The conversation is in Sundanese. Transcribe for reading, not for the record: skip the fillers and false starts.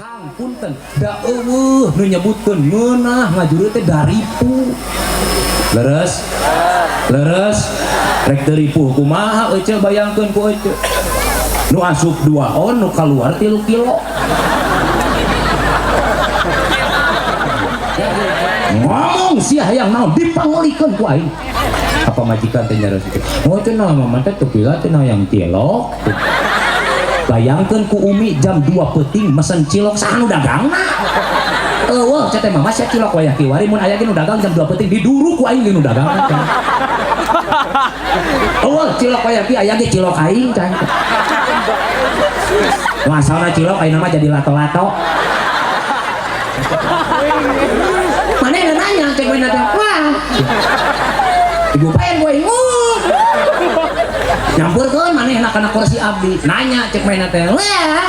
Kang punten, da eueuh nu nyebutkeun ngeunah ngajuru teh daripu. Leres? Leres? Rek teu ripuh kumaha ece bayangkeun ku ece. Nu asup 2 on, nu kaluar 3 kilo. Ngomong sia hayang naon dipangelikeun ku aing. Apa majikan teh nyaros kitu. Oh cenah mama teh teu pila teh hayang cilok. Bayangkeun ku Umi jam 2 peuting mesen cilok saha nu dagangna. Eueuh cenah teh mama sia cilok wayah kiwari mun aya ge nu dagang jam 2 peuting diduru ku aing ge nu dagangna cenah. Eueuh cilok wayah ki aya ge cilok aing cenah. Nu asalna cilok ayeuna mah jadi lato-lato. Mana nanya cek we teh wah. Ibu paen gue ingu. Nyampurkeun manehna kana kursi abdi. Nanya cek mainna teh. Wah.